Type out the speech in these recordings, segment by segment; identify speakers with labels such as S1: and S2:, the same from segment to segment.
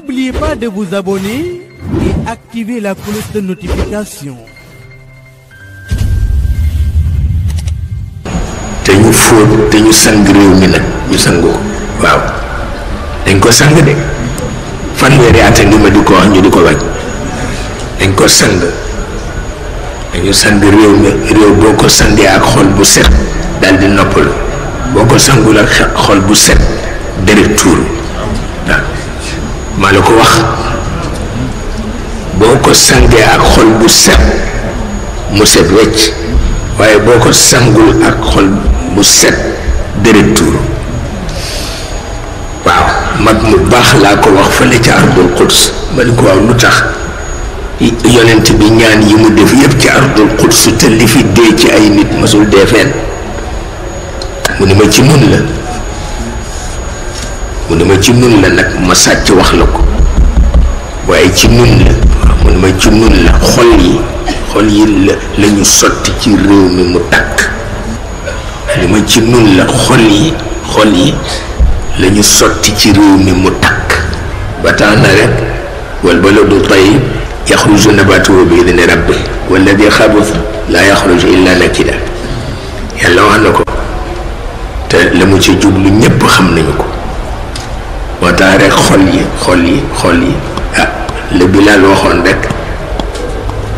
S1: N'oubliez pas de vous abonner et activer la cloche de notification.
S2: te ñu fóot te ñu sang réew mi nag ñu sangu ko waaw dañ ko sang de fanweeri at ngi ma di ko wax ñu di ko wàcc dañ ko sang dañu sang réew mi réew boo ko sangee ak xol bu set dal di noppalu boo ko sangul ak xol bu set deret tuuru waaw maa la ko wax boo ko sangee ak xol bu set mu set wecc waaye boo ko sangul ak xol bu set deret tuuru waaw mag mu baax laa ko wax fële ca ardul quds ma ni ko waaw lu tax yonent bi ñaan yi mu def yépp ci ardul quds te li fi dee ci ay nit masul dee fenn mu ni ma ci nun la mu ni ma ci nun la nag ma sàcc wax la ko waaye ci nun la mu ni ma ci nun la xol yi la ñu sotti ci réew mi mu takk li ma ci nun la xol yi la ñu sotti ci réew mi mu takk ba tax na rek wal baladu tayyib yaxruju nabatuhu bi idni rabbi walladi xabusa laa yaxruju illa nakida yàlla wax na ko te la mu ci jublu ñépp xam nañu ko moo tax rek xol yi ah la Bilaal waxoon rek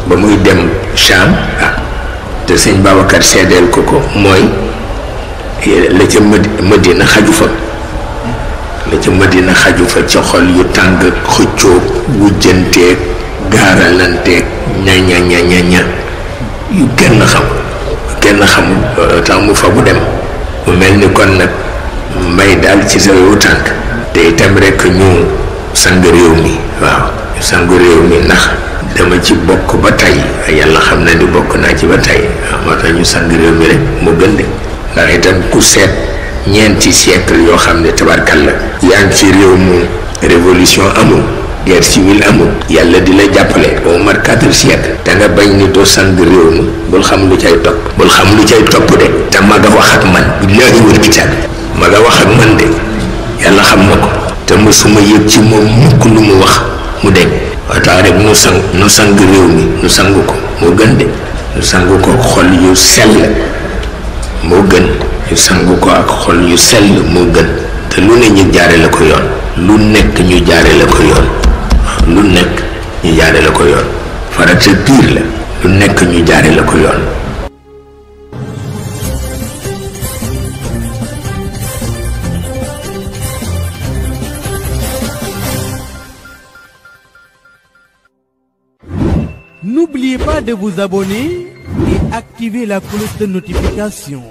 S2: ba muy dem Cham te sëñ Babacar seedeel ko mooy la ca Madina xaju fa ca xol yu tàng xëccoo wujjanteeg gaaralanteeg ña yu kenn xamul tax mu fa bu dem mu mel ni kon nag mbay daal ci sa wu tànk te itam rek ñu sang réew mi waaw ñu sang réew mi ndax dama ci bokk ba tey yàlla xam na ni bokk naa ci ba tey moo tax ñu sang réew mi rek mu gën de ndax itam ku seet ñeenti siècle yoo xam ne tabarkalla yaa ngi ci réew mu révolution amul guerre civile amul yàlla di la jàppale au moins 4 siècles da nga bañ ni doo sang réew mi bul xam lu cay topp de te ma nga wax ak man billaahi wal kitaab ma nga wax ak man de yàlla xam na ko te mësuma yëg ci moom mukk lu mu wax mu deñ waa tax rek nu sang réew mi nu sang ko moo gën de nu sang ko xol yu sell moo gën ñu sang ko ak xol yu sell moo gën te lu ne ñu jaare la ko yoon lu nekk ñu jaare la ko yoon lu nekk ñu jaare la ko yoon farata piir la lu nekk ñu jaare la ko yoon.
S1: N'oubliez pas de vous abonner et activer la cloche de notification.